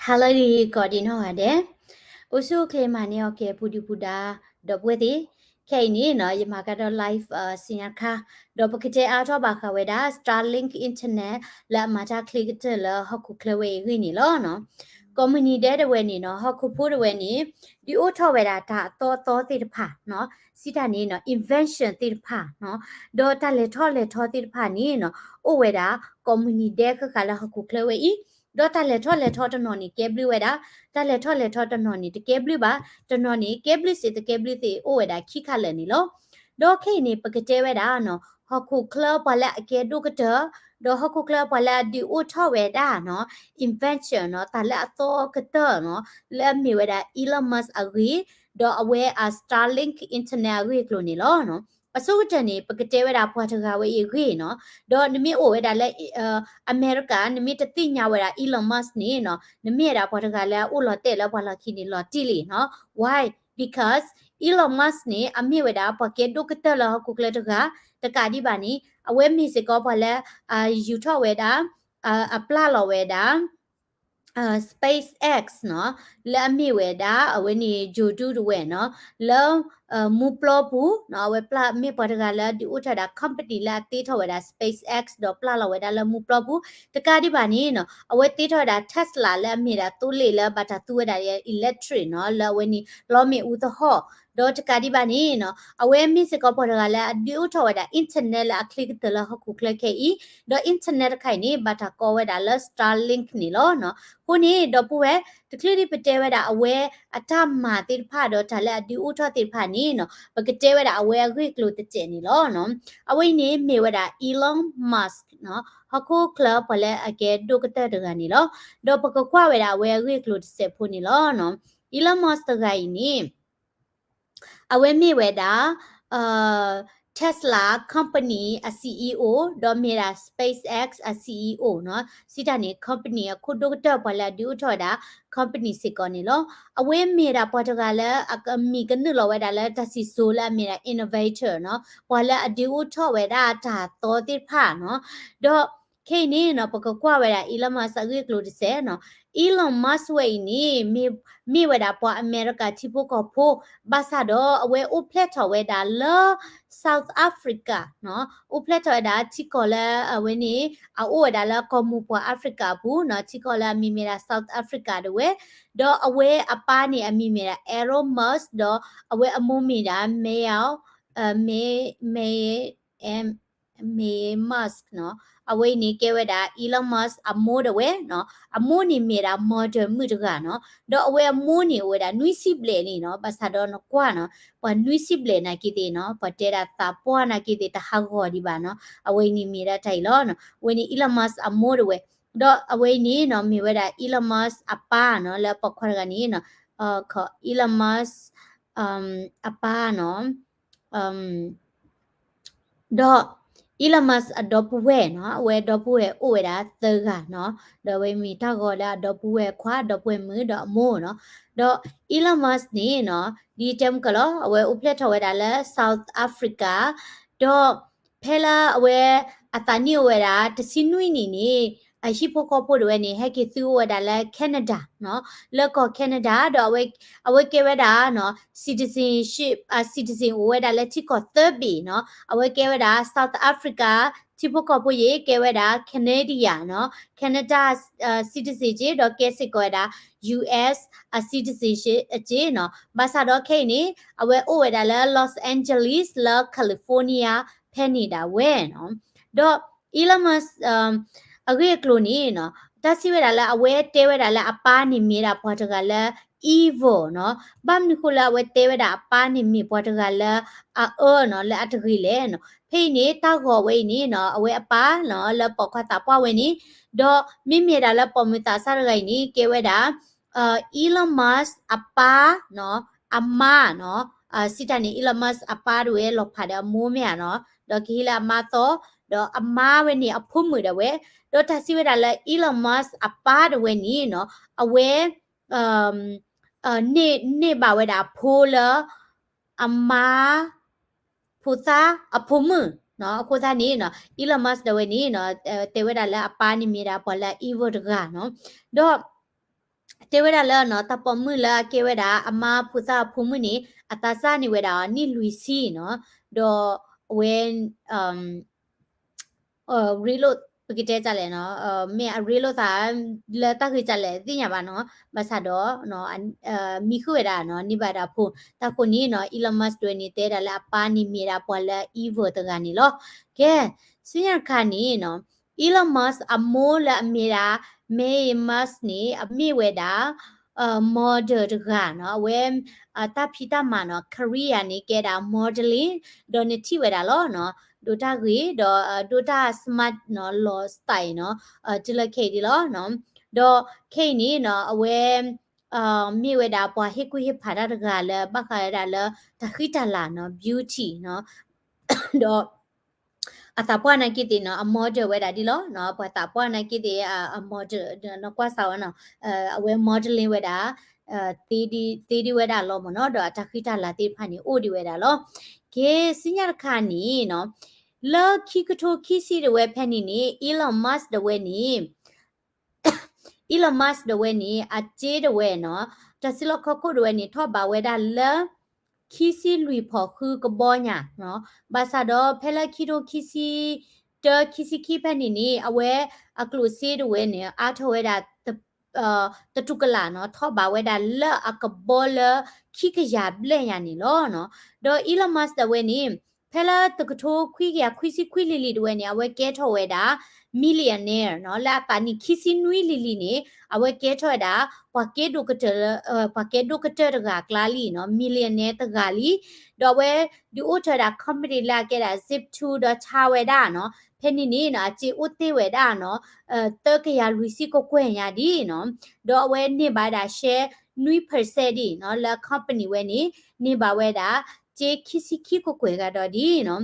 ဟါလၢအဂ့ၤ ကိးဒံနီၢ်ဂၤဒဲး, အိၣ်ဆူၣ်အိၣ်ချ့မၤန့ၢ်အီၤကဲ ပူၤဒုၣ်ပူၤဒါ ဒီပုၢ်ဝဲၢ်သ့ၣ်, ခဲအံၤန့ၣ်နီၤ ယမၤကဒီး live စံညါတခါ, ဒီးပကတဲအါထီၣ်ဘၣ်ဃးဝဲဒၣ် Starlink Internet လၢအမၤတၢ်ချ့ကတၢၢ်လၢဟီၣ်ခိၣ်ချၢဝဲအံၤအဂ့ၢ်န့ၣ်လီၤ. ကိးမုၢ်နံၤဒဲးတဝဲန့ၣ်နီၤ ဟီၣ်ခိၣ်ဖိတဝဲန့ၣ် ဒုးအိၣ်ထီၣ်ဝဲဒၣ်တၢ်အသီအသီသ့ၣ်တဖၣ်နီၤ, စံးတၢ်န့ၣ်နီၤ invention သ့ၣ်တဖၣ်နီၤ, ဒီးတၢ်လဲၤထီၣ်လဲၤထီသ့ၣ်တဖၣ်န့ၣ်နီၤ အိၣ်ဝဲဒၣ် ကိးမုၢ်နံၤဒဲးဃၣ်ဃၣ်လၢဟီၣ်ခိၣ်ချၢဝဲအံၤ, ဒီးတၢ်လဲၤထီၣ်လဲၤထီတနီၤန့ၣ်ကဲဘျုးဝဲဒၣ်, တၢ်လဲၤထီၣ်လဲၤထီတနီၤန့ၣ် တကဲဘျုးဘၣ်, တနီၤန့ၣ် ကဲဘျုးစ့ၢ်တကဲဘျုးသ့ၣ် အိၣ်ဝဲဒၣ်ခံခါလၢာ်န့ၣ်လီၤ. ဒီးခဲအံၤန့ၣ် ပကတဲဝဲဒၣ်နီၤ ဟီၣ်ခိၣ်ချၢပှၤလၢအကဲဒိၣ်ကတၢၢ်, ဒီးဟီၣ်ခိၣ်ချၢပှၤလၢအဒုးအိၣ်ထီၣ်ဝဲဒၣ်နီၤ invention နီၤ တၢ်လၢအသီကတၢၢ်နီၤ လၢအမ့ၢ်ဝဲဒၣ် Elon Musk အဂ့ၢ်, ဒီးအဝဲအ Starlink Internet အဂ့ၢ်အကျိၤန့ၣ်လီၤ. အဆိကတၢၢ်န့ၣ် ပကတဲဝဲဒၣ်ပှၤတဂၤဝဲအံၤအဂ့ၢ်နီၤ, ဒီးနမ့ၢ်အိၣ်ဝဲဒၣ်လၢ အမဲရကၤ နမ့ၢ်တသ့ၣ်ညါဝဲဒၣ် Elon Musk န့ၣ်နီၤ နမ့ၢ်ဝဲဒၣ်ပှၤတဂၤလၢအအိၣ်လီၤတဲာ်လၢပှၤလီၢ်ခံန့ၣ် လီၤတံၢ်လံနီၤ. Why? Because Elon Musk န့ၣ် အမ့ၢ်ဝဲဒၣ်ပှၤကဲဒိၣ်ကတၢၢ်လၢဟီၣ်ခိၣ်ချၢတဂၤ, တကးဒံးဘၣ်န့ၣ် အဝဲမ့ၢ်စ့ၢ်ကီးပှၤလၢ အယူၤထီၣ်ဝဲဒၣ် အပျၢ်လီၤဝဲဒၣ် SpaceX နီၤ လၢအမ့ၢ်ဝဲဒၣ် အဝဲန့ၣ် ဂြိုဟ်တုတဝဲနီၤ လၢ မူပျီပူၤနီၤ အဝဲပျၢ်မ့ၢ်ပှၤတဂၤလၢဒုးအိၣ်ထီၣ်ဝဲဒၣ် company လၢအတ့ထီၣ်ဝဲဒၣ် SpaceX ဒီးပျၢ်လီၤဝဲဒၣ်လၢမူပျီပူၤ, တကးဒံးဘၣ်န့ၣ်နီၤ အဝဲတ့ထီၣ်ဝဲဒၣ် Tesla လၢအမ့ၢ်ဒၣ်သိလ့ၣ်လၢဘၣ်တၢ်သူဝဲဒၣ် electric နီၤ လၢအဝဲန့ၣ် လီမ့ၣ်အူသဟီၣ်, ဒီးတကးဒံးဘၣ်န့ၣ်နီၤ အဝဲမ့ၢ်စ့ၢ်ကီးပှၤတဂၤလၢအဒုးအိၣ်ထီၣ်ဝဲဒၣ် internet လၢအချ့ကတၢၢ်လၢဟီၣ်ခိၣ်ချၢခဲအံၤ, ဒီး internet တခါအံၤန့ၣ် ဘၣ်တၢ်ကိးဝဲဒၣ်လၢ Starlink န့ၣ်လီၤ. အဃိန့ၣ် ဒီပုၢ်ဝဲၢ် တချုးဒံးပတဲဝဲဒၣ်အဝဲအတၢ်မၤသ့ၣ်တဖၣ်ဒီးတၢ်လၢအဒုးအိၣ်ထီၣ်သ့ၣ်တဖၣ်န့ၣ်နီၤ ပကတဲဝဲဒၣ်အဝဲအဂ့ၢ်အကျိၤတစဲးန့ၣ်လီၤ. အဝဲအံၤန့ၣ်မ့ၢ်ဝဲဒၣ် Elon Musk နီၤ ဟီၣ်ခိၣ်ချၢပှၤလၢအကဲဒိၣ်ကတၢၢ်တဂၤန့ၣ်လီၤ. ဒီးပကကွၢ်ဝဲဒၣ်အဝဲအဂ့ၢ်အကျိၤတစဲးဖိန့ၣ်လီၤ. Elon Musk တဂၤအံၤန့ၣ် အဝဲမ့ၢ်ဝဲဒၣ် Tesla company အ CEO ဒီးမ့ၢ်ဒၣ် SpaceX အ CEO နီၤ စံးတၢ်န့ၣ် company အခိၣ်ဒိၣ်ကတၢၢ်ပှၤလၢအဒုးအိၣ်ထီၣ်ဝဲဒၣ် company စ့ၢ်ကီးန့ၣ်လီၤ. အဝဲမ့ၢ်ဒၣ်ပှၤတဂၤလၢအမံၤကနုာ်လီၤဝဲဒၣ်လၢတၢ်စံၣ်စိၤလၢအမ့ၢ်ဒၣ် innovator နီၤ ပှၤလၢအဒုးအိၣ်ထီၣ်ဝဲဒၣ်တၢ်သီသ့ၣ်တဖၣ်နီၤ ဒီးခဲအံၤန့ၣ်နီၤ ပကကွၢ်ဝဲဒၣ် Elon Musk အဂ့ၢ်အကျိၤတစဲးနီၤ Elon Musk ဝဲအံၤန့ၣ် မ့ၢ်ဝဲဒၣ်ပှၤအမဲရကၤထံဖိကီၢ်ဖိ ဘၣ်ဆၣ်ဒီးအဝဲအိၣ်ဖျဲၣ်ထီၣ်ဝဲဒၣ်လၢ South Africa နီၤ အိၣ်ဖျဲၣ်ထီၣ်ဝဲဒၣ်ထံကီၢ်လၢအဝဲန့ၣ် အအိၣ်ဝဲဒၣ်လၢကီၢ်မိၢ်ပှၢ် Africa အပူၤနီၤ ထံကီၢ်လၢအမံၤမ့ၢ်ဒၣ် South Africa တဝဲ ဒီးအဝဲအပၢ်န့ၣ်အမံၤမ့ၢ်ဒၣ် Elon Musk ဒီးအဝဲအမိၢ်မ့ၢ်ဒၣ် မ့ၢ် မ့ၢ် Musk နီၤ အဝဲအံၤန့ၣ်ကဲဝဲဒၣ် Elon Musk အမိၢ်တဝဲနီၤ အမိၢ်န့ၣ်မ့ၢ်ဒၣ် model မုၣ်တဂၤနီၤ ဒီးအဝဲအမိၢ်န့ၣ်အိၣ်ဝဲဒၣ်နွံဆံဘျဲၣ်လံနီၤ ဘၣ်ဆၣ်ဒီးနကွၢ်နီၤ ပှၤနွံဆံဘျဲၣ်နာ်က့သ့ၣ်နီၤ ပှၤတဲဒၣ်သးပှၢ်နာ်က့သ့ၣ် တဟးဂီၤဒံးဘၣ်နီၤ အဝဲအံၤန့ၣ်မ့ၢ်ဒၣ်တၢ်အံၤလီၤနီၤ အဝဲန့ၣ် Elon Musk အမိၢ်တဝဲ ဒီးအဝဲအံၤန့ၣ်နီၤ မ့ၢ်ဝဲဒၣ် Elon Musk အပၢ်နီၤ လၢအပိာ်ခွါတဂၤန့ၣ်နီၤ Elon Musk အပၢ်နီၤ ဒီး Elon Musk အဒီပုၢ်ဝဲၢ်နီၤ အဝဲအဒီပုၢ်ဝဲၢ်အိၣ်ဝဲဒၣ်သၢဂၤနီၤ ဒီးအဝဲမ့ၢ်တၢ်ဂီၤလၢအဒီပုၢ်ဝဲၢ်ခွါ ဒီပုၢ်ဝဲၢ်မုၣ် ဒီးအမိၢ်နီၤ ဒီး Elon Musk န့ၣ်နီၤ ဒ်တဲမုၢ်ကလီၤ အဝဲအိၣ်ဖျဲၣ်ထီၣ်ဝဲဒၣ်လၢ South Africa ဒီး ဖဲလၢအဝဲ အသးနံၣ်အိၣ်ဝဲဒၣ် တဆံနွံနံၣ်န့ၣ် အဟံၣ်ဖိဃီဖိတဝဲန့ၣ် ဟဲက့ၤသုအိၣ်ဝဲဒၣ်လၢ Canada နီၤ လၢကီၢ် Canada ဒီး အဝဲကဲဝဲဒၣ်နီၤ citizenship အ citizen အိၣ်ဝဲဒၣ်လၢထံကီၢ်သၢဘ့ၣ်နီၤ အဝဲကဲဝဲဒၣ် South Africa ထံဖိကီၢ်ဖိယ့ၣ် ကဲဝဲဒၣ် Canadian နီၤ Canada citizen က့ ဒီးကဲစ့ၢ်ကီးဝဲဒၣ် US အ citizen က့နီၤ ဘၣ်ဆၣ်ဒီးခဲအံၤန့ၣ် အဝဲအိၣ်ဝဲဒၣ်လၢ Los Angeles လၢ California ဖဲန့ၣ်ဒၣ်ဝဲနီၤ ဒီး Elon Musk အဂ့ၢ်အကျိၤန့ၣ်နီၤ တၢ်စံးဝဲဒၣ်လၢအဝဲတဲဝဲဒၣ်လၢအပၢ်န့ၣ်မ့ၢ်ဒၣ်ပှၤတဂၤလၢ evil နီၤ ဘၣ်မနုၤဃိလၢအဝဲတဲဝဲဒၣ်အပၢ်န့ၣ်မ့ၢ်ပှၤတဂၤလၢအအၢနီၤ လၢအတဂ့ၤလဲၣ်နီၤ ဖဲအံၤန့ၣ် တၢ်ဂီၤဝဲအံၤန့ၣ်နီၤ အဝဲအပၢ်နီၤ လၢပိာ်ခွါသးပှၢ်ဝဲန့ၣ် ဒီးမ့မ့ၢ်ဒၣ်လၢပိာ်မုၣ်သးစၢ်တဂၤအံၤန့ၣ် ကဲဝဲဒၣ် Elon Musk အပၢ်နီၤ အမါနီၤ စံးတၢ်န့ၣ် Elon Musk အပၢ်တဝဲလီၤဖးဒီးအမိၢ်မ့ၢ်ဧါနီၤ ဒီးကဟ့ၣ်လၢအမါသီ ဒီးအမါဝဲန့ၣ်အဖိမုၣ်ဒၣ်ဝဲ ဒီးတၢ်စံးဝဲဒၣ်လၢ Elon Musk အပၢ်တဝဲန့ၣ်နီၤ အဝဲ န့ၢ်ဘၣ်ဝဲဒၣ်အဖိလၢ အမါ ဖိသၣ်အဖိမုၣ်နီၤ အဃိသတးန့ၣ်နီၤ Elon Musk ဒၣ်ဝဲန့ၣ်နီၤ တဲဝဲဒၣ်လၢအပၢ်န့ၣ်မ့ၢ်ဒၣ်ပှၤလၢ evil တဂၤနီၤ ဒီး တဲဝဲဒၣ်လၢနီၤ တၢ်ပိာ်မုၣ်လၢအကဲဝဲဒၣ် အမါဖိသၣ်အဖိမုၣ်န့ၣ် အသးစၢ်န့ၢ်ဝဲဒၣ်အီၤနံၣ်လွံၢ်ဆံနီၤ, ဒီးအဝဲ ရ့လိာ် ပကတဲဒ်လဲၣ်နီၤ, မ့ၢ်အရ့လိာ်သး လၢတၢ်ဂ့ၢ်ဒ်လဲၣ်သ့ၣ်ညါဘၣ်နီၤ, ဘၣ်ဆၣ်ဒီး မံဃုာ်ဝဲဒၣ်နီၤ န့ၢ်ဘၣ်ဒၣ်ဖိ, တၢ်ဃိန့ၣ်နီၤ Elon Musk ဒၣ်ဝဲန့ၣ် တဲဒၣ်လၢအပၢ်န့ၣ်မ့ၢ်ဒၣ်ပှၤလၢ evil တဂၤန့ၣ်လီၤ. ကဲ ဆူညါတခါန့ၣ်နီၤ Elon Musk အမိၢ်လၢအမ့ၢ်ဒၣ် May Musk န့ၣ် အမ့ၢ်ဝဲဒၣ် model တဂၤနီၤ, အဝဲ တၢ်ဖံးတၢ်မၤနီၤ career န့ၣ် ကဲဒၣ် modeling ဒီးနထံၣ်ဝဲဒၣ်လီၤနီၤ, ဒိးတၢ်ဂ့ၤ ဒီး ဒိးတၢ် smart နီၤ လီၤ style နီၤ, တုၤလၢခဲအံၤဒ်လီၤနီၤ, ဒီးခဲအံၤန့ၣ်နီၤ အဝဲ မ့ၢ်ဝဲဒၣ်ပှၤဟ့ၣ်ကူၣ်ဟ့ၣ်ဖးတၢ်တဂၤလၢ ဘၣ်ဃးဝဲဒၣ်လၢ တၢ်ဃံတၢ်လၤနီၤ beauty နီၤ, ဒီး အသးပှၢ်နာ်က့သ့ၣ်နီၤ အ model ဝဲဒၣ်ဒ်လီၤနီၤ, ပှၤသးပှၢ်နာ်က့သ့ၣ် အ model နီၤ ကွၢ်စးဝဲနီၤ, အဝဲ modeling ဝဲဒၣ် သ့ဒံးဝဲဒၣ်လီၤမ့ၢ်နီၤ, ဒီးအတၢ်ဃံတၢ်လၤသ့ၣ်တဖၣ်န့ၣ် အိၣ်ဒံးဝဲဒၣ်လီၤ. ကဲ ဆူညါတခါန့ၣ်နီၤ လၢခံကထိခံဆံဒၣ်ဝဲဖဲန့ၣ်န့ၣ် Elon Musk ဒၣ်ဝဲန့ၣ် Elon Musk ဒၣ်ဝဲန့ၣ် အစ့ဒၣ်ဝဲနီၤ, တၢ်စုလီၢ်ခီၣ်ခိၣ်ဒၣ်ဝဲန့ၣ် ထီၣ်ဘးဝဲဒၣ်လၢ ခံဆံလွံၢ်ဖီၣ်ဃုကဘီညါနီၤ, ဘၣ်ဆၣ်ဒီးဖဲလၢခံကထိခံဆံတၢ ခံဆံခံဖဲန့ၣ်န့ၣ် အဝဲအကျိၣ်စ့ဒၣ်ဝဲန့ၣ် အါထီၣ်ဝဲဒၣ် တတူၢ်ကလာ်နီၤ, ထီၣ်ဘးဝဲဒၣ်လၢအကဘီလၢခံကယၤဘျဲၣ်ညါန့ၣ်လီၤနီၤ. ဒီး Elon Musk ဒၣ်ဝဲန့ၣ် ဖဲလၢတကထိခွံကယၤခွံဆံခွံလံၤလံၤဒၣ်ဝဲန့ၣ် အဝဲကဲထီၣ်ဝဲဒၣ် millionaire နီၤ, လၢအသးနံၣ်ခံဆံနွံလံၤလံၤန့ၣ် အဝဲကဲထီၣ်ဝဲဒၣ် ပှၤကဲဒိၣ်ကတၢၢ်လၢ ပှၤကဲဒိၣ်ကတၢၢ်တဂၤအကျါလံနီၤ, millionaire တဂၤလံ, ဒီးအဝဲဒုးအိၣ်ထီၣ်ဝဲဒၣ် company လၢအကဲဒၣ် Zip two ဒီးဆါဝဲဒၣ်နီၤ, ဖဲန့ၣ်န့ၣ်နီၤ အစ့အိၣ်တ့ၢ်ဝဲဒၣ်နီၤ သၢကယၤလွံၢ်ဆံကကွဲၢ်ညါဒ်နီၤ, ဒီးအဝဲန့ၢ်ဘၣ်ဝဲဒၣ် share နွံ percent ဒ်နီၤ, လၢ company ဝဲန့ၣ် န့ၢ်ဘၣ်ဝဲဒၣ် စ့ခံဆံခံကကွဲၢ်ဂၤဒီးဒ်နီၤ,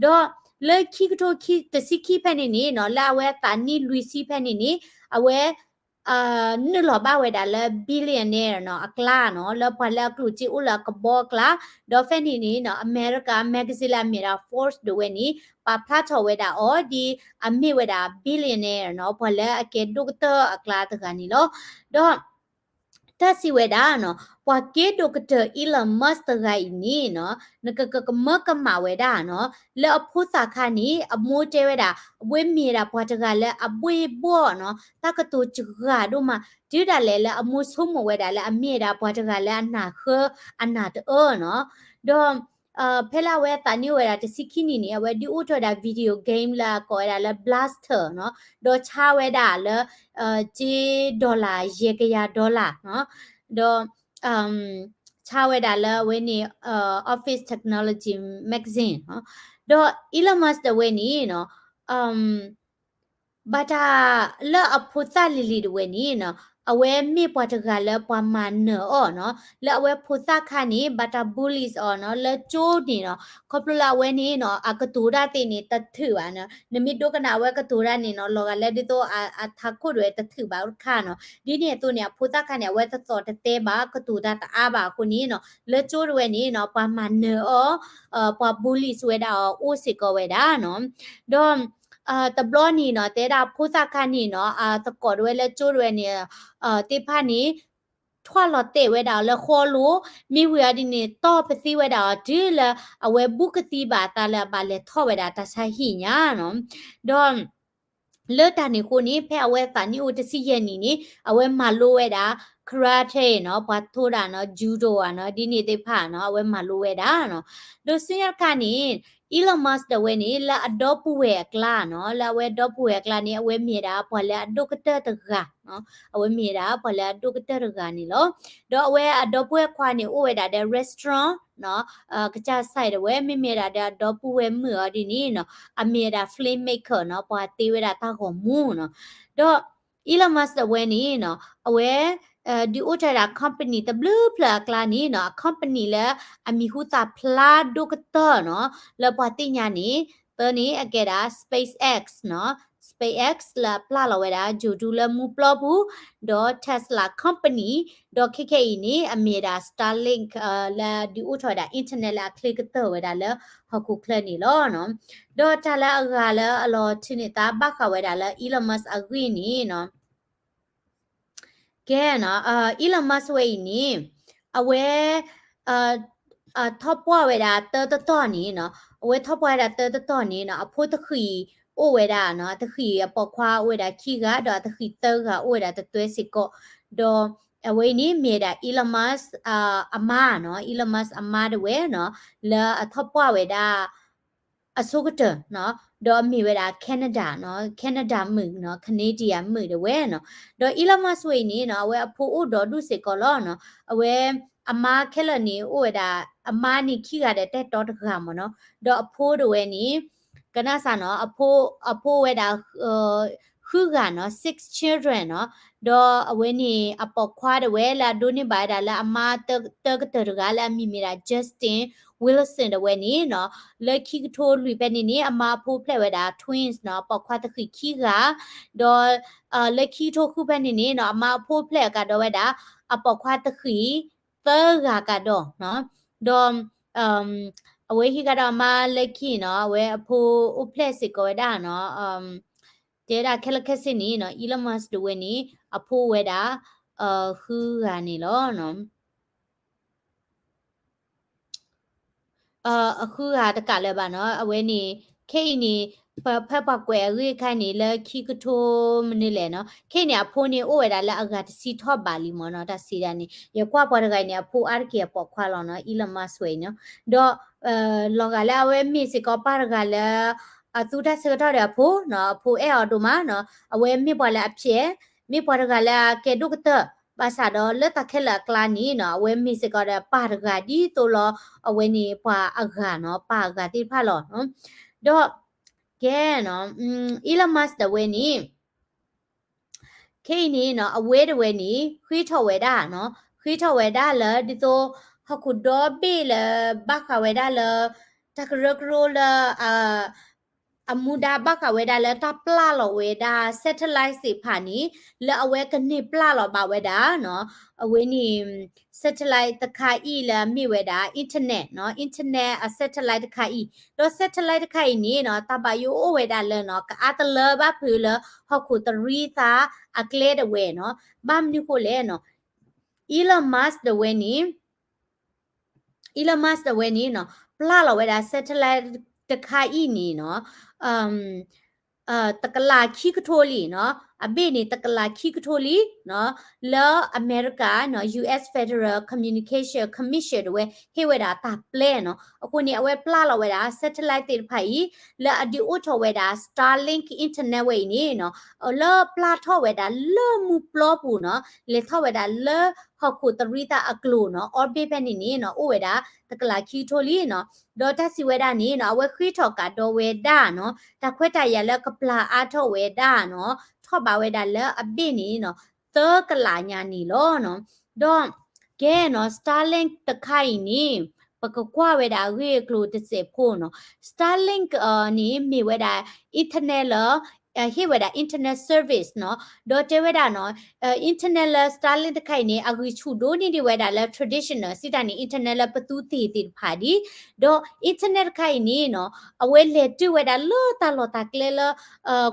ဒီးလၢခံကထိတဆံခံဖဲန့ၣ်န့ၣ်နီၤ လၢအဝဲအသးနံၣ်လွံၢ်ဆံဖဲန့ၣ်န့ၣ် အဝဲ နုာ်လီၤဘၣ်ဝဲဒၣ်လၢ billionaire နီၤ အကျါနီၤ, လၢပှၤလၢအကျိၣ်စ့အိၣ်လၢအကဘီအကျါ, ဒီးဖဲန့ၣ်န့ၣ်နီၤ America magazine လၢအမ့ၢ်ဒၣ် Forbes ဒၣ်ဝဲန့ၣ် ပာ်ဖျါထီၣ်ဝဲဒၣ်အီၤဒ်အမ့ၢ်ဝဲဒၣ် billionaire နီၤ, ပှၤလၢအကဲဒိၣ်ကတၢၢ်အကျါတဂၤန့ၣ်လီၤ. ဒီး တၢ်စံးဝဲဒၣ်နီၤ ပှၤကဲဒိၣ်ကတၢၢ် Elon Musk တဂၤအံၤန့ၣ်နီၤ နကကမၢကမၣ်ဝဲဒၣ်နီၤ, လၢအဖိသၣ်ခါန့ၣ် အမိၢ်တဲဝဲဒၣ် အဝဲမ့ၢ်ဒၣ်ပှၤတဂၤလၢအဘှ့ၣ်ဘှီၣ်နီၤ, တၢ်ကတိၤစှၤဒိၣ်မး, တုၤဒၣ်လဲာ်လၢအမိၢ်ဆိကမိၣ်ဝဲဒၣ်လၢအမ့ၢ်ဝဲဒၣ်ပှၤတဂၤလၢအနၢ်ဃၢအနၢ်တအၢနီၤ, ဒီး ဖဲလၢအဝဲအသးနံၣ်အိၣ်ဝဲဒၣ်တဆံခံနံၣ်န့ၣ် အဝဲဒုးအိၣ်ထီၣ်ဝဲဒၣ် video game လၢအကိးဝဲဒၣ်လၢ Blaster နီၤ, ဒီးဆါဝဲဒၣ်လၢ စ့ dollar ယဲၢ်ကယၤ dollar နီၤ, ဒီး ဆါဝဲဒၣ်လၢအဝဲန့ၣ် Office Technology Magazine နီၤ, ဒီး Elon Musk ဒၣ်ဝဲန့ၣ်နီၤ ဘၣ်တၢ်လၢအဖိသၣ်လံၤလံၤဒၣ်ဝဲန့ၣ်နီၤ အဝဲမ့ၢ်ပှၤတဂၤလၢပှၤမၤနၢၤအီၤနီၤ, လၢအဝဲဖိသၣ်ခါန့ၣ် ဘၣ်တၢ် bullies အီၤနီၤ, လၢကၠိန့ၣ်နီၤ, ခီဖျိလၢအဝဲန့ၣ်နီၤ အကတိၤတၢ်သ့ၣ်န့ၣ် တထုးဘၣ်နီၤ, နမ့ၢ်ဒိကနၣ်အဝဲကတိၤတၢ်န့ၣ်နီၤ လီၤဂာ်လၢဒ်သိးအထးခိၣ်ဒၣ်ဝဲတထုးဘၣ်အိၣ်တခါနီၤ, ဒ်န့ၣ်အသိးန့ၣ် အဖိသၣ်ခါန့ၣ် အဝဲတသီၣ်တတဲဘၣ် ကတိၤတၢ်တအါဘၣ်အဃိန့ၣ်နီၤ လၢကၠိဒၣ်ဝဲန့ၣ်နီၤ ပှၤမၤနၢၤအီၤ ပှၤ bullies ဝဲဒၣ်အီၤအိၣ်စ့ၢ်ကီးဝဲဒၣ်နီၤ, ဒီး တဘျီန့ၣ်နီၤ တဲဒၣ်ဖိသၣ်ခါန့ၣ်နီၤ အသကိးဒၣ်ဝဲလၢကၠိဒၣ်ဝဲန့ၣ် သ့ၣ်တဖၣ်န့ၣ် ထွဲလီၤတဲာ်ဝဲဒၣ်အီၤလၢဃီလိၤ, မ့ၢ်ဝံၤအီၤဒ်န့ၣ် တီၢ်ပသံဝဲဒၣ်အီၤတုၤလၢအဝဲဘူးကသံဘၣ်အသးလၢအဘၣ်လဲၤထီၣ်ဝဲဒၣ်တၢ်ဆါဟံၣ်ညါနီၤ, ဒီး လၢတၢ်န့ၣ်အဃိန့ၣ် ဖဲအဝဲသးနံၣ်အိၣ်တဆံယဲၢ်နံၣ်န့ၣ် အဝဲမၤလိဝဲဒၣ် karate နီၤ, ပှၤထိဒၣ်နီၤ, judo နီၤ, ဒ်န့ၣ်သ့ၣ်တဖၣ်နီၤ အဝဲမၤလိဝဲဒၣ်နီၤ, ဒီးဆူညါတခါန့ၣ် Elon Musk ဒၣ်ဝဲန့ၣ် လၢအဒီပုၢ်ဝဲၢ်အကျါနီၤ, လၢအဝဲဒီပုၢ်ဝဲၢ်အကျါန့ၣ် အဝဲမ့ၢ်ဒၣ်ပှၤလၢအဒိၣ်ကတၢၢ်တဂၤနီၤ, အဝဲမ့ၢ်ဒၣ်ပှၤလၢအဒိၣ်ကတၢၢ်တဂၤန့ၣ်လီၤ, ဒီးအဝဲအဒီပုၢ်ဝဲၢ်ခွါန့ၣ် အိၣ်ဝဲဒၣ်ဒီး restaurant နီၤ, ကစၢ် site ဒၣ်ဝဲ မ့မ့ၢ်ဒၣ်ဒီးအဒီပုၢ်ဝဲၢ်မုၣ်အီၤဒ်န့ၣ်နီၤ အမ့ၢ်ဝဲဒၣ် filmmaker နီၤ, ပှၤသ့ဝဲဒၣ်တၢ်ဂီၤမူနီၤ, ဒီး Elon Musk ဒၣ်ဝဲန့ၣ်နီၤ အဝဲ ဒုးအိၣ်ထီၣ်ဝဲဒၣ် company တဘျုးဖျၢၣ်အကျါန့ၣ်နီၤ အ company လၢအမံၤဟူသၣ်ဖျါဒိၣ်ကတၢၢ်နီၤ လၢပှၤသ့ၣ်ညါန့ၣ် သၢန့ၣ် အကဲဒၣ် SpaceX နီၤ, SpaceX လၢအပျၢ်လီၤဝဲဒၣ် ဂြိုဟ်တုလၢမူပျီပူၤ, ဒီး Tesla company, ဒီးခဲခဲအံၤန့ၣ် အမ့ၢ်ဝဲဒၣ် Starlink လၢဒုးအိၣ်ထီၣ်ဝဲဒၣ် internet လၢအချ့ကတၢၢ်ဝဲဒၣ်လၢဟီၣ်ခိၣ်ချၢန့ၣ်လီၤနီၤ, ဒီးတၢ်လၢအဂၤလၢအလီၤထုးန့ၢ်သးဘၣ်ဃးဝဲဒၣ်လၢ Elon Musk အဂ့ၢ်န့ၣ်နီၤ ကဲနီၤ, Elon Musk ဝဲအံၤန့ၣ် အဝဲ ထီၣ်ပှၢ်ဝဲဒၣ်တၢတတီၢ်န့ၣ်နီၤ, အဝဲထီၣ်ပှၢ်ဝဲဒၣ်တၢတတီၢ်န့ၣ်နီၤ အဖိတဃံးအိၣ်ဝဲဒၣ်နီၤ, အတဃံးအပိာ်ခွါအိၣ်ဝဲဒၣ်ခံဂၤ ဒီးအတဃံးသၢဂၤအိၣ်ဝဲဒၣ်တတွဲစ့ၢ်ကီး, ဒီးအဝဲအံၤန့ၣ်မ့ၢ်ဝဲဒၣ် Elon Musk အမါနီၤ, Elon Musk အမါဒၣ်ဝဲနီၤ, လၢအထီၣ်ပှၢ်ဝဲဒၣ် အဆိကတၢၢ်နီၤ, ဒီးအမ့ၢ်ဝဲဒၣ် Canada နီၤ, Canada မုၣ်နီၤ, Canadian မုၣ်ဒၣ်ဝဲနီၤ, ဒီး Elon Musk ဝဲအံၤန့ၣ်နီၤ အဝဲအဖိအိၣ်ဒီးဒူၣ်စ့ၢ်ကီးလီၤနီၤ, အဝဲအမါခဲလၢာ်န့ၣ်အိၣ်ဝဲဒၣ် အမါန့ၣ်ခံဂၤဒီးတၢ်အဲၣ်တီတဂၤမ့ၢ်နီၤ, ဒီးအဖိဒၣ်ဝဲန့ၣ် ကနၣ်စၢ်နီၤ, အဖိအိၣ်ဝဲဒၣ် ဃုဂၤနီၤ, six children နီၤ, ဒီးအဝဲန့ၣ်အပိာ်ခွါဒၣ်ဝဲလၢအဒိးန့ၢ်ဘၣ်ဝဲဒၣ်လၢအမါတၢကတၢၢ်တဂၤလၢအမံၤမ့ၢ်ဒၣ် Justin Wilson ဒၣ်ဝဲန့ၣ်နီၤ, လၢခံကထိလွံၢ်ဖဲန့ၣ်န့ၣ် အမါအဖိဖျဲၣ်ဝဲဒၣ် twins နီၤ, အပိာ်ခွါတဃံးခံဂၤ, ဒီး လၢခံကထိဃုဖဲန့ၣ်န့ၣ်နီၤ အမါအဖိဖျဲၣ်ကဒီးဝဲဒၣ် အပိာ်ခွါတဃံးသၢဂၤကဒီးနီၤ, ဒီး အဝဲဟံးဃာ်ဒီးအမါလၢခံနီၤ, အဝဲအဖိအိၣ်ဖျဲၣ်စ့ၢ်ကီးဝဲဒၣ်နီၤ, တဲဝဲဒၣ်ခဲလၢာ်ခဲဆ့န့ၣ်နီၤ Elon Musk ဒၣ်ဝဲန့ၣ် အဖိအိၣ်ဝဲဒၣ် ဃုဂၤန့ၣ်လီၤ. အဃုဂၤတကးလၢၤဘၣ်နီၤ, အဝဲန့ၣ် ခဲအံၤန့ၣ် ပဖဲပှၤကွဲးအဂ့ၢ်ခါန့ၣ် လၢခံကထိမနုၤလဲၣ်နီၤ, ခဲအံၤန့ၣ် အဖိန့ၣ်အိၣ်ဝဲဒၣ်လၢအဂၤတဆံထီၣ်ဘးလံမ့ၢ်နီၤ, တၢ်စံးဒၣ်န့ၣ် ယကွၢ်ပှၤတဂၤအံၤန့ၣ် အဖိအါတက့ၢ်အပိာ်ခွါလီၤနီၤ, Elon Musk ဝဲအံၤနီၤ, ဒီး လီၤဂာ်လၢအဝဲမ့ၢ်စ့ၢ်ကီးပၢ်တဂၤလၢ အသူတၢ်ဆၢကတီၢ်ဒီးအဖိနီၤ, အဖိအဲၣ်အီၤဒိၣ်မးနီၤ, အဝဲမ့ၢ်ပှၤလၢအဖျဲး, မ့ၢ်ပှၤတဂၤလၢအကဲဒိၣ်ကတၢၢ်, ဘၣ်ဆၣ်ဒီးလၢတၢ်ခဲလၢာ်အကျါန့ၣ်နီၤ အဝဲမ့ၢ်စ့ၢ်ကီးဒီးပၢ်တဂၤဒ်သိးလီၤ, အဝဲန့ၣ်ပှၤအဂၤနီၤ, ပၢ်အဂၤသ့ၣ်တဖၣ်လီၤ. ဒီး ကဲနီၤ Elon Musk ဒၣ်ဝဲန့ၣ် ခဲအံၤန့ၣ်နီၤ အဝဲဒၣ်ဝဲန့ၣ် ဃ့ထီၣ်ဝဲဒၣ်နီၤ, ဃ့ထီၣ်ဝဲဒၣ်လၢ ဒ်သိး ဟီၣ်ခိၣ်ဒီဘ့ၣ်လၢ ဘၣ်ဃးဝဲဒၣ်လၢ တၢ်ကရၢကရိလၢ အမူဒါဘၣ်ဃးဝဲဒၣ်လၢတၢ်ပျၢ်လီၤဝဲဒၣ် satellite သ့ၣ်တဖၣ်န့ၣ် လၢအဝဲကန့ၢ်ပျၢ်လီၤဘၣ်ဝဲဒၣ်နီၤ, အဝဲန့ၣ် satellite တခါအံၤလၢအမ့ၢ်ဝဲဒၣ် internet နီၤ, internet အ satellite တခါအံၤ, ဒီး satellite တခါအံၤန့ၣ်နီၤ တၢ်ဘၣ်ယိၣ်အိၣ်ဝဲဒၣ်လၢနီၤ ကအါတလၢဘၣ်ဖုးလၢဟီၣ်ခိၣ်တရံးသးအကျဲဒၣ်ဝဲနီၤ, ဘၣ်မနုၤဃိလဲၣ်နီၤ, Elon Musk ဒၣ်ဝဲန့ၣ် Elon Musk ဒၣ်ဝဲန့ၣ်နီၤ ပျၢ်လီၤဝဲဒၣ် satellite တခါအံၤန့ၣ်နီၤ တကလးခံကထိလံနီၤ, အဘ့ၣ်န့ၣ် တကလးခံကထိလံနီၤ, လၢအမဲရကၤနီၤ US Federal Communication Commission ဒၣ်ဝဲ ဟ့ၣ်ဝဲဒၣ်တၢ်ပျဲနီၤ, အဃိန့ၣ် အဝဲပျၢ်လီၤဝဲဒၣ် satellite သ့ၣ်တဖၣ်အံၤ လၢအဒုးအိၣ်ထီၣ်ဝဲဒၣ် Starlink internet ဝဲအံၤန့ၣ်နီၤ, လၢပျၢ်ထီၣ်ဝဲဒၣ်လၢမူပျီပူၤနီၤ လဲၤထီၣ်ဝဲဒၣ်လၢဟီၣ်ခိၣ်တရံးသးအကျိၤနီၤ orbit ဖဲန့ၣ်န့ၣ်နီၤ အိၣ်ဝဲဒၣ် တကလးခံကထိလံနီၤ, ဒီးတၢ်စံးဝဲဒၣ်န့ၣ်နီၤ အဝဲဃ့ထီၣ်ကးဒီးဝဲဒၣ်နီၤ တၢ်ခွဲးတၢ်ယာ်လၢကပျၢ်အါထီၣ်ဝဲဒၣ်နီၤ ထီၣ်ဘးဝဲဒၣ်လၢအဘ့ၣ်န့ၣ်နီၤ သၢကလးညါန့ၣ်လီၤနီၤ, ဒီး ကဲနီၤ Starlink တခါအံၤန့ၣ် ပကကွၢ်ဝဲဒၣ်အဂ့ၢ်အကျိၤတစဲးဖိနီၤ, Starlink န့ၣ်မ့ၢ်ဝဲဒၣ် internet လၢ ဟ့ၣ်ဝဲဒၣ် internet service နီၤ, ဒီးတဲဝဲဒၣ်နီၤ internet လၢ Starlink တခါအံၤန့ၣ် အဂံၢ်ဆူၣ်ဒိၣ်န့ၢ်ဒံးဝဲဒၣ်လၢ traditional စံးတၢ်န့ၣ် internet လၢပသူသ့ၣ်သ့ၣ်တဖၣ်ဒံး, ဒီး internet တခါအံၤန့ၣ်နီၤ အဝဲလဲၤတုၤဝဲဒၣ်လၢတၢ်လီၢ်တၢ်ကျဲလၢ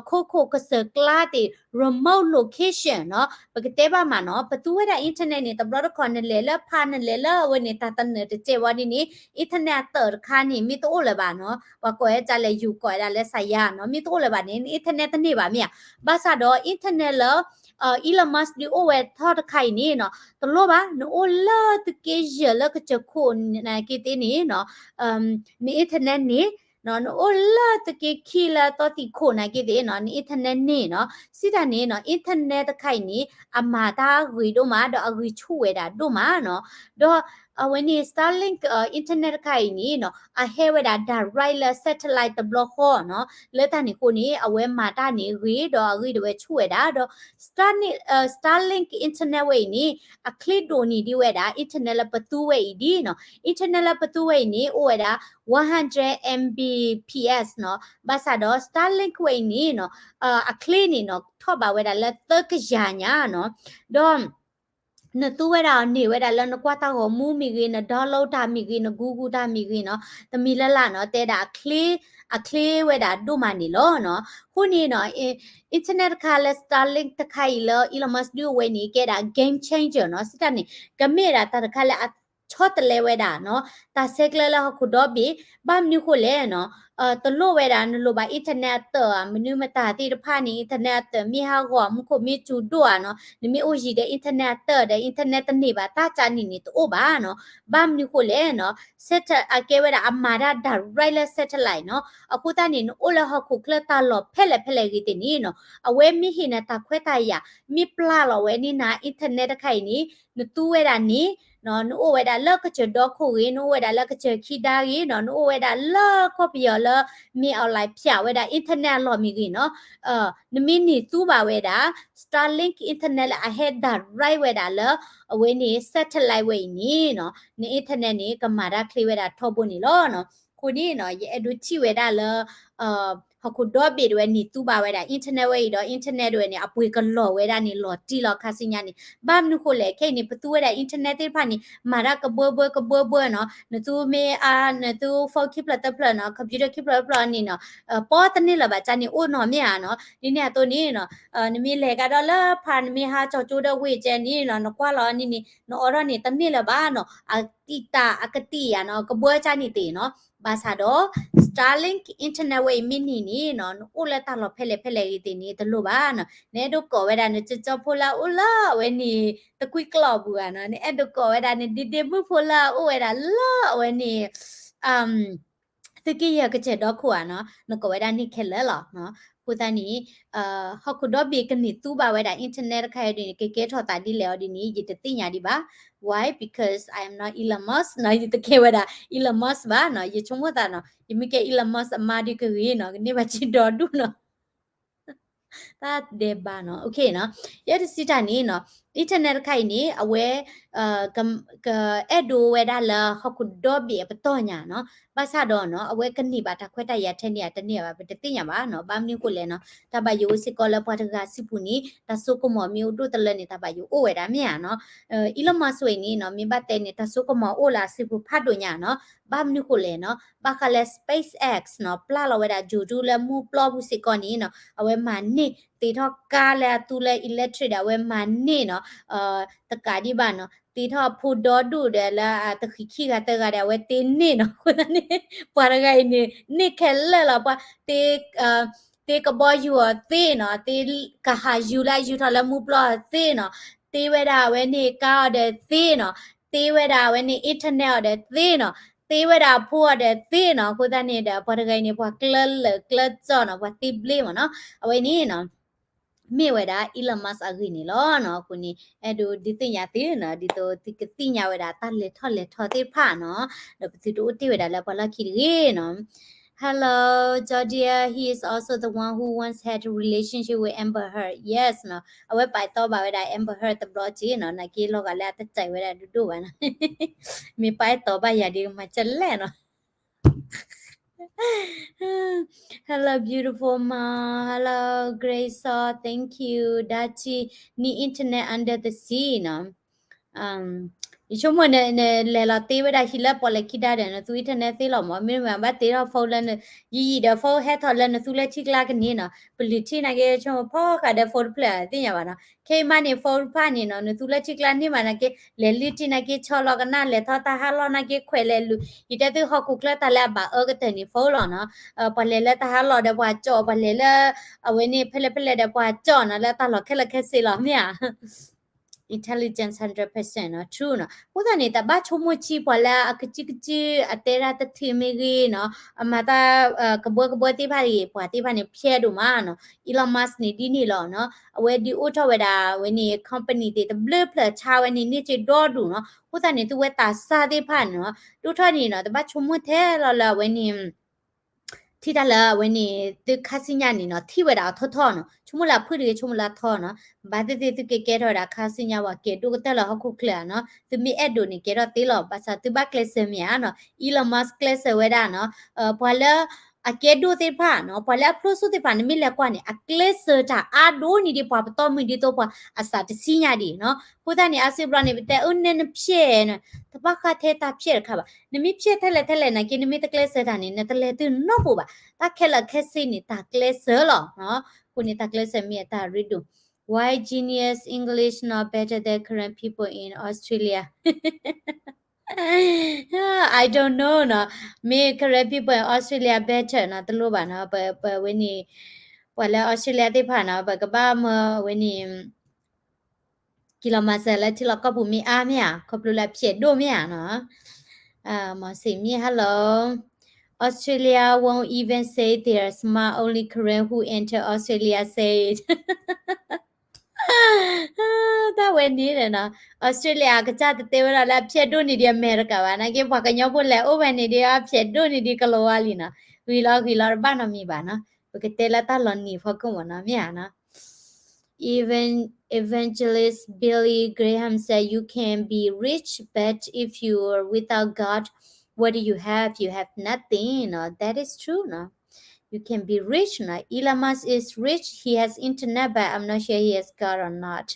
ခိခိၣ်ကစၢၢ်ကျါသ့ၣ် remote location နီၤ, ပကတဲဘၣ်မးနီၤ ပသူဝဲဒၣ် internet န့ၣ် တဘျီတခီၣ်နလဲၤလၢဖးနလဲၤလၢအဝဲန့ၣ် တၢ်တနၢၤတစဲးဝဲဒ်န့ၣ် internet အတၢၢ်တခါန့ၣ် မ့ၢ်တအိၣ်လၢၤဘၣ်နီၤ, ပှၤကိးဝဲဒၣ်လၢ ယိၤကိးဝဲဒၣ်လၢ စၤယါ နီၤ, မ့ၢ်တအိၣ်လၢၤဘၣ်န့ၣ် internet တန့ၢ်ဘၣ်မ့ၢ်ဧါ, ဘၣ်ဆၣ်ဒီး internet လၢ Elon Musk ဒုးအိၣ်ဝဲထီၣ်တခါအံၤန့ၣ်နီၤ တလိၣ်ဘၣ် နအိၣ်လၢသုးက့ယဲၢ်လၢကစၢၢ်ခိၣ်နာ်က့သ့ၣ်န့ၣ်နီၤ န internet န့ၣ် နအိၣ်လၢသုးက့ခံလၢသီသံၣ်ခိၣ်နာ်က့သ့ၣ်နီၤ န internet န့ၣ်နီၤ စံးတၢ်န့ၣ်နီၤ internet တခါအံၤန့ၣ် အမၤတၢ်ဂ့ၤဒိၣ်မး ဒီးအဂံၢ်ဆူၣ်ဝဲဒၣ်ဒိၣ်မးနီၤ ဒီးအဝဲန့ၣ် Starlink internet တခါအံၤန့ၣ်နီၤ အဟဲဝဲဒၣ် direct လၢ satellite တဘျီဃီနီၤ လၢတၢ်န့ၣ်အဃိန့ၣ် အဝဲမၤတၢ်န့ၣ်ဂ့ၤ ဒီးအဂံၢ်ဒၣ်ဝဲဆူၣ်ဝဲဒၣ် ဒီး Starlink, Starlink internet ဝဲအံၤန့ၣ် အချ့ဒိၣ်န့ၢ်ဒံးဝဲဒၣ် internet လၢပသူဝဲအံၤဒ်နီၤ internet လၢပသူဝဲအံၤန့ၣ် အိၣ်ဝဲဒၣ် one hundred Mbps နီၤ ဘၣ်ဆၣ်ဒီး Starlink ဝဲအံၤန့ၣ်နီၤ အချ့န့ၣ်နီၤ ထီၣ်ဘးဝဲဒၣ်လၢသၢကယၤညါနီၤ ဒီး နသူဝဲဒၣ်အီၤန့ၢ်ဝဲဒၣ်လၢနကွၢ်တၢ်ဂီၤမူမ့ၢ်ဂ့ၤ, န download တၢ်မ့ၢ်ဂ့ၤ, န Google တၢ်မ့ၢ်ဂ့ၤနီၤ, တမံၤလၢ်လၢ်နီၤ, တဲဒၣ်အချ့, အချ့ဝဲဒၣ်ဒိၣ်မးန့ၣ်လီၤနီၤ. အဃိန့ၣ်နီၤ, internet တခါလၢ Starlink တခါအံၤလၢ Elon Musk ဒုးအိၣ်ဝဲန့ၣ် ကဲဒၣ် game changer နီၤ, စံးတၢ်န့ၣ် ကမ့ၢ်ဒၣ်တၢ်တခါလၢအဆီတလဲဝဲဒၣ်နီၤ, တၢ်ဆဲးကျၢလၢဟီၣ်ခိၣ်ဒီဘ့ၣ်, ဘၣ်မနုၤဃိလဲၣ်နီၤ, တလိၣ်ဝဲဒၣ်နလိၣ်ဘၣ် internet အတၢၢ်ဧါ, မနုၤမတၤသ့ၣ်တဖၣ်န့ၣ် internet အတၢၢ်မ့ၢ်ဟးဂီၤ မူခိၣ်မ့ၢ်စူၤဒိၣ်ဧါနီၤ, နမ့ၢ်အိၣ်ယံၤဒီး internet အတၢၢ်ဒီး internet တန့ၢ်ဘၣ်တၢ်ကၢ်န့ၣ်န့ၣ် တအိၣ်ဘၣ်နီၤ. ဘၣ်မနုၤဃိလဲၣ်နီၤ, satellite အကဲဝဲဒၣ်အမၤတၢ် direct လၢ satellite နီၤ. အဃိသတးန့ၣ် နအိၣ်လၢဟီၣ်ခိၣ်ချၢတၢ်လီၢ်ဖဲလဲၣ်ဖဲလဲၣ်ဂ့ၤသ့ၣ်န့ၣ်နီၤ, အဝဲမ့ၢ်ဟ့ၣ်နၤတၢ်ခွဲးတၢ်ယာ်, မ့ၢ်ပျၢ်လီၤဝဲန့ၢ်နၤ internet တခါအံၤန့ၣ်, နသူဝဲဒၣ်န့ၣ် နအိၣ်ဝဲဒၣ်လၢကစၢၢ်ဒီခိၣ်ဂ့ၤ, နအိၣ်ဝဲဒၣ်လၢကစၢၢ်ခံဒါဂ့ၤနီၤ, နအိၣ်ဝဲဒၣ်လၢကီၢ်ပယီၤလၢ မ့ၢ်အီၣ်လဲၣ်ဖၠးဝဲဒၣ် internet အလီၢ်မ့ၢ်ဂ့ၤနီၤ, နမ့ၢ်န့ၢ်သူဘၣ်ဝဲဒၣ် Starlink internet လၢအဟဲ direct ဝဲဒၣ်လၢ အဝဲန့ၣ် satellite ဝဲအံၤန့ၣ်နီၤ, န internet န့ၣ် ကမၤတၢ်ချ့ဝဲဒၣ်ထီဘိန့ၣ်လီၤနီၤ. အဃိန့ၣ်နီၤ, ယအဲၣ်ဒိးထံၣ်ဝဲဒၣ်လၢ ဟီၣ်ခိၣ်ဒီဘ့ၣ်ဒၣ်ဝဲန့ၢ်သူဘၣ်ဝဲဒၣ် internet ဝဲအံၤဒီး internet ဒၣ်ဝဲန့ၣ် အပှ့ၤကလီၤဝဲဒၣ်န့ၣ် လီၤတံၢ်လီၤခါဆူညါန့ၣ်, ဘၣ်မနုၤဃိလဲၣ်, ခဲအံၤန့ၣ် ပသူဝဲဒၣ် internet သ့ၣ်တဖၣ်န့ၣ် မၤတၢ်ကဘၢဘၢကဘၢဘၢနီၤ, နသူမ့ၢ်အါ, နသူ phone ခံဖျၢၣ်သၢဖျၢၣ်နီၤ, computer ခံဖျၢၣ်သၢဖျၢၣ်န့ၣ်နီၤ, ပီတန့ၢ်လၢၤဘၣ် ကန့ၣ်အိၣ်နီၤမ့ၢ်ဧါနီၤ, ဒ်န့ၣ်အသိးန့ၣ်နီၤ, နမ့ၢ်လဲၤကဒီးလၢဖါ နမ့ၢ်ဟးကၠီၤကၠိဒီးဝ့ၢ်ကဲန့ၣ်နီၤ, နကွၢ်လီၤန့ၣ်န့ၣ် နအိးထီၣ်န့ၣ် တန့ၢ်လၢၤဘၣ်နီၤ, အတံာ်တာ်အကတံာ်ဧါနီၤ, ကဘၢကန့ၣ်သ့ၣ်နီၤ, ဘၣ်ဆၣ်ဒီး Starlink internet ဝဲအံၤမ့ၢ်န့ၢ်န့ၣ်နီၤ, နအိၣ်လၢတၢ်လီၢ်ဖဲလဲၣ်ဖဲလဲၣ်ဂ့ၤသ့ၣ်န့ၣ် တလိၣ်ဘၣ်နီၤ, နအဲၣ်ဒိးကိးဝဲဒၣ် နကၠီကၠီဖိလၢအအိၣ်လၢအဝဲန့ၣ် တကွံကျီၢ်ပူၤဧါနီၤ, နအဲၣ်ဒိးကိးဝဲဒၣ် နဒ့ဒ့မုၣ်ဖိလၢအအိၣ်ဝဲဒၣ်လၢအဝဲန့ၣ် သုးက့ယဲၢ်ကစၢၢ်ဒီခိၣ်ဧါနီၤ, နကိးဝဲဒၣ်န့ၣ်ခဲလၢာ်လီၤ. အဃိသတးန့ၣ် ဟီၣ်ခိၣ်ဒီဘ့ၣ်ကန့ၢ်သူဘၣ်ဝဲဒၣ် internet တခါအံၤဒ်န့ၣ် ကကဲထီၣ်သးဒ်လဲၣ်အီၤဒ်န့ၣ် ယတသ့ၣ်ညါဒံးဘၣ်. Why? Because I am not Elon Musk နီၤ, ယတကဲဝဲဒၣ် Elon Musk ဘၣ်နီၤ, ယဆိကမိၣ်သးနီၤ, ယမ့ၢ်ကဲ Elon Musk အမါဒ်ကဂ့ၤနီၤ, ကန့ၢ်ဘၣ်စ့ဒီဒူၣ်နီၤ တၢ်ဒဲးဘးနီၤ, ယဲတစံးတၢ်န့ၣ်နီၤ, internet တခါအံၤန့ၣ် အဝဲ ကအဲၣ်ဒိးဝဲဒၣ်လၢဟီၣ်ခိၣ်ဒီဘ့ၣ်အပတီၢ်ညါနီၤ, ဘၣ်ဆၣ်ဒီးနီၤ အဝဲကန့ၢ်ဘၣ်တၢ်ခွဲးတၢ်ယာ်ထဲန့ၣ်ဧါ တန့ၢ်ဘၣ် ပတသ့ၣ်ညါဘၣ်နီၤ, ဘၣ်မနုၤဃိလဲၣ်နီၤ, တၢ်ဘၣ်ယိၣ်အိၣ်စ့ၢ်ကီးလၢပှၤတဂၤစုပူၤန့ၣ် တၢ်စိကမီၤမ့ၢ်အိၣ်ဒိၣ်တလၢန့ၣ် တၢ်ဘၣ်ယိၣ်အိၣ်ဝဲဒၣ်မ့ၢ်ဧါနီၤ, Elon Musk ဝဲအံၤန့ၣ်နီၤ မ့ၢ်ဘၣ်တဲန့ၣ် တၢ်စိကမီၤအိၣ်လၢအစုပူၤဖးဒိၣ်ညါနီၤ, ဘၣ်မနုၤဃိလဲၣ်နီၤ, ဘၣ်ဃးလၢ SpaceX နီၤ ပျၢ်လီၤဝဲဒၣ် drone လၢမူပျီပူၤစ့ၢ်ကီးန့ၣ်နီၤ အဝဲမၤန့ၢ် သ့ထီၣ်ကါလၢအသူလၢ electric ဒီး အဝဲမၤန့ၢ်နီၤ, တကးဒံးဘၣ်နီၤ, သ့ထီၣ်အဖိဒီဒူၣ်ဒီးလၢအတဃံးခံဂၤသၢဂၤဒီး အဝဲသ့န့ၢ်နီၤ, အဃိသတးန့ၣ် ပှၤတဂၤအံၤန့ၣ် န့ၢ်ခဲလၢာ်လီၤ, ပှၤသ့ သ့ကဘီယူၤအီၤသ့နီၤ, သ့ကဟးယူၤလၢအယူၤထီၣ်လၢမူပျီအီၤသ့နီၤ, သ့ဝဲဒၣ်အဝဲန့ၣ်ကါအီၤဒီးသ့နီၤ, သ့ဝဲဒၣ်အဝဲန့ၣ် internet အီၤဒီးသ့နီၤ, သ့ဝဲဒၣ်အဖိအီၤဒီးသ့နီၤ, အဃိသတးန့ၣ်ဒီး ပှၤတဂၤအံၤန့ၣ် ပှၤကျၢလၢာ်ကျၢကၠီနီၤ, ပှၤသ့ဘျ့မးနီၤ, အဝဲန့ၣ်နီၤ မ့ၢ်ဝဲဒၣ် Elon Musk အဂ့ၢ်န့ၣ်လီၤနီၤ, အဃိန့ၣ် အဲၣ်ဒိးဒုးသ့ၣ်ညါသုနီၤ, ဒ်သိးသုကသ့ၣ်ညါဝဲဒၣ်တၢ်လဲၤထီၣ်လဲၤထီသ့ၣ်တဖၣ်နီၤ, ဒီးပသုတအိၣ်တ့ၢ်ဝဲဒၣ်လၢပှၤလီၢ်ခံတဂ့ၤနီၤ. Hello, Georgia, he is also the one who once had a relationship with Amber Heard. Yes နီၤ, အဝဲပာ်သီဘၣ်ဝဲဒၣ် Amber Heard တဘျီက့နီၤ, နာ်က့လီၤဂာ်လၢအတစဲးဝဲဒၣ်ဒိၣ်ဒိၣ်ဘၣ်နီၤ, မ့ၢ်ပာ်သီဘၣ်ယၤဒ်ကမၤကလဲၣ်နီၤ. Hello, beautiful mom. Hello, Grace Saw. Thank you. ဒါချီ need internet under the sea နီၤ. ယဆိကမိၣ်နလဲၤလီၤသ့ဝဲဒၣ်ဟံၣ်လၢပီၣ်လဲၣ်ခံဒါဒီး နသူ internet သ့လီၤမး, မ့တမ့ၢ်ဘၣ်သ့ထီၣ် phone လၢ ယံာ်ယံာ်ဒီး phone ဟဲထီၣ်လၢနသူလၢထံကျါကန့ၢ်နီၤ, ပလုၢ်ထံနာ်က့ ဆိကမိၣ်ဖီဃာ်ဒီး phone တဖျၢၣ်သ့ၣ်ညါဘၣ်နီၤ, ခဲအံၤမးန့ၣ် phone တဖၣ်န့ၣ်နီၤ နသူလၢထံကျါန့ၢ်မးနာ်က့ လဲၤလုၢ်ထံနာ်က့ ဆီလီၤကနၣ် လဲၤထီၣ်တၢ်ဟးလီၢ်နာ်က့ ခွဲးလဲၤလူၤ, ယတဲသုဟီၣ်ခိၣ်ချၢတၢ်လၢအဘၣ်အၢကတၢၢ်န့ၣ် phone လီၤနီၤ, ပှၤလဲၤလၢတၢ်ဟးလီၢ်ဒီးပှၤကၠီၣ်, ပှၤလဲၤလၢ အဝဲန့ၣ် ဖဲလဲၣ်ဖဲလဲၣ်ဒီးပှၤကၠီၣ်နီၤ, လၢတၢ်လီၢ်ခဲလၢာ်ခဲဆ့လီၤ မ့ၢ်ဧါ. Intelligence hundred percent နီၤ, true နီၤ. အဃိသတးန့ၣ် တဘၣ်ဆိကမိၣ်ဆံးပှၤလၢအကစုကစု အတဲတၢ်တထံၣ်မ့ၢ်ဂ့ၤနီၤ, အမၤတၢ် ကဘှၢကဘှၢသ့ၣ်တဖၣ်တဂ့ၤ ပှၤသ့ၣ်တဖၣ်န့ၣ် ဖျဲးဒိၣ်မးနီၤ. Elon Musk န့ၣ်ဒ်န့ၣ်လီၤနီၤ. အဝဲဒုးအိၣ်ထီၣ်ဝဲဒၣ်ဝဲန့ၣ် company သ့ၣ်တဘျုးဖျၢၣ် ဆါဝဲန့ၣ် န့ၢ်စ့ဒီဒူၣ်နီၤ. အဃိသတးန့ၣ် သုဝဲသးစၢ်သ့ၣ်တဖၣ်န့ၣ်နီၤ, ဒိၣ်ထီၣ်န့ၣ်နီၤ တဘၣ်ဆိကမိၣ်ထဲလီၤလၢအဝဲန့ၣ် ထံၣ်တၢ်လၢအဝဲန့ၣ် သုခါဆူညါန့ၣ်နီၤ ထံၣ်ဝဲဒၣ်အထီထီနီၤ, ဆိကမိၣ်လၢအဖုၣ်တဂ့ၤ ဆိကမိၣ်လၢအထီနီၤ, ဘၣ်သ့ၣ်သ့ၣ်သုကဲကဲထီၣ်ဝဲဒၣ်ခါဆူညါ ပှၤကဲဒိၣ်ကတၢၢ်လၢဟီၣ်ခိၣ်ချၢဧါနီၤ, သုမ့ၢ်အဲၣ်ဒိးန့ၣ်ကဲထီၣ်သ့လီၤ, ဘၣ်ဆၣ်သုဘၣ်ကျဲးစၢးမ့ၢ်ဧါနီၤ, Elon Musk ကျဲးစၢးဝဲဒၣ်နီၤ, ပှၤလၢ အကဲဒိၣ်သ့ၣ်တဖၣ်နီၤ, ပှၤလၢအဖျိၣ်စိသ့ၣ်တဖၣ် နမ့ၢ်လဲၤကွၢ်န့ၣ် အကျဲးစၢးတၢ်အါဒိၣ်န့ၢ်ဒံးပှၤပတီၢ်မုၢ်ဒ်သိးပှၤအသးတဆံညါဒံးနီၤ. အဃိသတးန့ၣ် အါစုဘျီန့ၣ် ပတဲအၢနဲနဖျဲၣ်နီၤ, တဘၣ်ဃးထဲတၢ်ဖျဲၣ်တခါဘၣ်. နမ့ၢ်ဖျဲၣ်ထဲလဲၣ်ထဲလဲၣ်နာ်က့ နမ့ၢ်တကျဲးစၢးတၢ်န့ၣ် နတလဲၤတုၤနီတပူၤဘၣ်. တၢ်ခဲလၢာ်ခဲဆ့န့ၣ် တၢ်ကျဲးစၢးလီၤနီၤ. အဃိန့ၣ် တၢ်ကျဲးစၢးမ့ၢ်အတၢ်ရ့ဒိၣ်. Why Chinese English not better than Karen people in Australia? I don't know နီၤ. မ့ၢ် Karen people in Australia better နီၤ, တလိၣ်ဘၣ်နီၤ. ပ ပဝဲန့ၣ် ပှၤလၢ Australia သ့ၣ်တဖၣ်နီၤ, ပကဘၣ်မၢဝဲန့ၣ် က့ၤလီၤမၤစၢၤလၢထံလီၢ်ကီၢ်ပူၤမ့ၢ်အါမ့ၢ်ဧါ, ခီဖျိလၢအဖျဲၣ်ဒိၣ်မ့ၢ်ဧါနီၤ. မီၤစ့မ့ၢ် hello, Australia won't even say they're smart, only Karen who enter Australia say it. တၢ်ဝဲန့ၣ်နီၤ, Australia ကစၢ်တတဲဝဲဒၣ်လၢအဖျဲၣ်ဒိၣ်န့ၢ်ဒံးအမဲရကၤဘၣ်, နာ်က့ပှၤကညီဖိလဲၤအိၣ်ဝဲန့ၣ်ဒံး အဖျဲၣ်ဒိၣ်န့ၢ်ဒံးကလီၤဝါလံနီၤ. ဂ့ၤလီၤဂ့ၤလီၤ တဘၣ်နီတမံၤဘၣ်နီၤ, ပကတဲလၢတၢ်လီၤနံၤဖီခိၣ်မ့ၢ်နီၤ, မ့ၢ်ဧါနီၤ. Even Evangelist Billy Graham said, "You can be rich, but if you are without God, what do you have? You have nothing." No, that is true. No, you can be rich. No, Elon Musk is rich. He has internet, but I'm not sure he has God or not.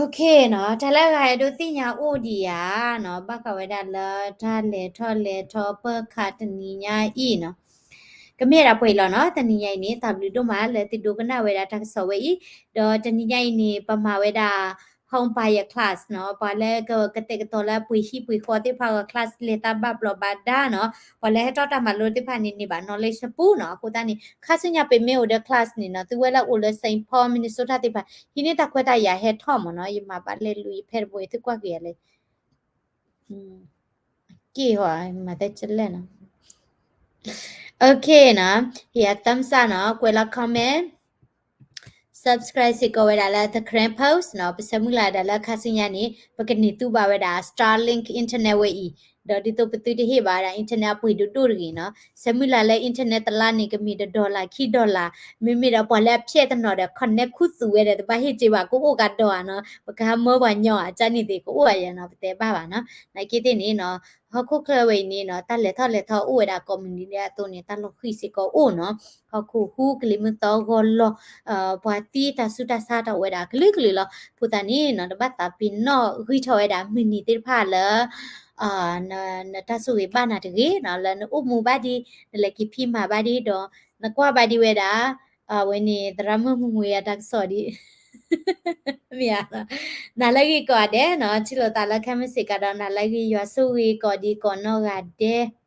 Okay နီၤ, တၢ်လၢအဂၤအဲၣ်ဒိးသ့ၣ်ညါအိၣ်ဒံးဧါနီၤ, ဘၣ်ဃးဝဲဒၣ်လၢတၢ်လဲၤထီၣ်လဲၤထီပၢၢ်ခးတနံၤညါအံၤနီၤ. ကမ့ၢ်ဒၣ်ပှဲၤအံၤလီၤနီၤ, တနံၤညါအံၤန့ၣ် တၢ်ဘျုးဒိၣ်မးလၢသုဒိကနၣ်ဝဲဒၣ်တၢ်ကစီၣ်ဝဲအံၤ, ဒီးတနံၤညါအံၤန့ၣ် ပမၤဝဲဒၣ် home buyer class နီၤ, ပှၤလၢကကတဲာ်ကတီၤလၢပှ့ၤဟံၣ်ပှ့ၤဃီသ့ၣ်တဖၣ်အဂီၢ် class လဲၤတၢ်ဘၣ်ဘျီးဘၣ်ဒါနီၤ, ပှၤလၢဟဲထီၣ်တၢ်မၤလိသ့ၣ်တဖၣ်န့ၣ် န့ၢ်ဘၣ် knowledge တပူၤနီၤ. အဃိသတးန့ၣ် ခါဆူညါပမ့ၢ်အိၣ်ဒီး class န့ၣ်နီၤ, သုဝဲလၢအိၣ်လၢ Saint Paul Minnesota သ့ၣ်တဖၣ် ဟံးန့ၢ်တၢ်ခွဲးတၢ်ယာ်ဟဲထီၣ်မ့ၢ်နီၤ, ယမၤဘၣ်လဲၤလူၤယဖဲတဘိ သုကွၢ်က့ၤယၤလဲၣ် က့ၢ်ဟီ မၤသးကလဲၣ်နီၤ. Okay နီၤ, ဟ့ၣ်ယၤ thumbs up နီၤ, ကွဲးလီၤ comment, subscribe စ့ၢ်ကီးဝဲဒၣ်လၢ The Karen Post နီၤ. ပဆၢမုၢ်လၢ်ဒၣ်လၢခါဆူညါန့ၣ် ပကန့ၢ်သူဘၣ်ဝဲဒၣ် Starlink internet ဝဲအံၤ, ဒီးဒ်သိးပသုတဟ့ၣ်ဘၣ်ဝဲဒၣ် internet အပှ့ၤဒိၣ်ဒိၣ်တဂ့ၤနီၤ. ဆၢမုၢ်လၢ်လၢ internet တလါန့ၣ် ကမ့ၢ်တ dollar ခံ dollar, မ့မ့ၢ်ဒီးပှၤလၢအဖျဲၣ်တနီၤဒီး connect ခူသူၣ်ဝဲဒီး တဘၣ်ဟ့ၣ်စ့ဘၣ် ကအိၣ်ကဒီးဧါနီၤ, ပကဟးမၢပှၤညီဧါ, ကန့ၣ်သ့ၣ်ကအိၣ်ဧါယဲနီၤ, ပတဲဘၣ်ဘၣ်နီၤ. နာ်က့သ့ၣ်န့ၣ်နီၤ, ဟီၣ်ခိၣ်ချၢဝဲအံၤန့ၣ်နီၤ, တၢ်လဲၤထီၣ်လဲၤထီအိၣ်ဝဲဒၣ်ကိးမုၢ်နံၤဒဲးအသိးန့ၣ် တၢ်လီၤဃံၤစ့ၢ်ကီးအိၣ်နီၤ. ဟီၣ်ခိၣ်ဟူး ကလံၤမုၢ်သီဂီၤလီၤ, ပှၤသံတၢ်ဆူးတၢ်ဆါတၢ်အိၣ်ဝဲဒၣ်ကလုာ်ကလုာ်လီၤ. အဃိသတးန့ၣ်နီၤ, တဘၣ်သးပ့ၤနီၣ်ဂံၢ်ထီၣ်ဝဲဒၣ်မုၢ်နံၤသ့ၣ်တဖၣ်လၢ နတၢ်ဆိၣ်ဂ့ၤဘၣ်နၤတဂ့ၤနီၤ, လၢနအိၣ်မူဘၣ်ဒံး, နလဲၤက့ၤဖံးမၤဘၣ်ဒံးဒီး နကွၢ်ဘၣ်ဒံးဝဲဒၣ် အဝဲန့ၣ် သရၣ်မုၣ်မုၢ်မူယၤတၢ်ကစီၣ်ဒံး, မ့ၢ်ဧါ, နၤလၢအဂ့ၤကိးဂၤဒဲးနီၤ, ထံၣ်လိာ်သးလၢခဲမုၢ်ဆ့ၣ်ကဒီး နၤလၢအဂ့ၤ ယွၤဆိၣ်ဂ့ၤကိးဒံးကိးနီၢ်ဂၤဒဲး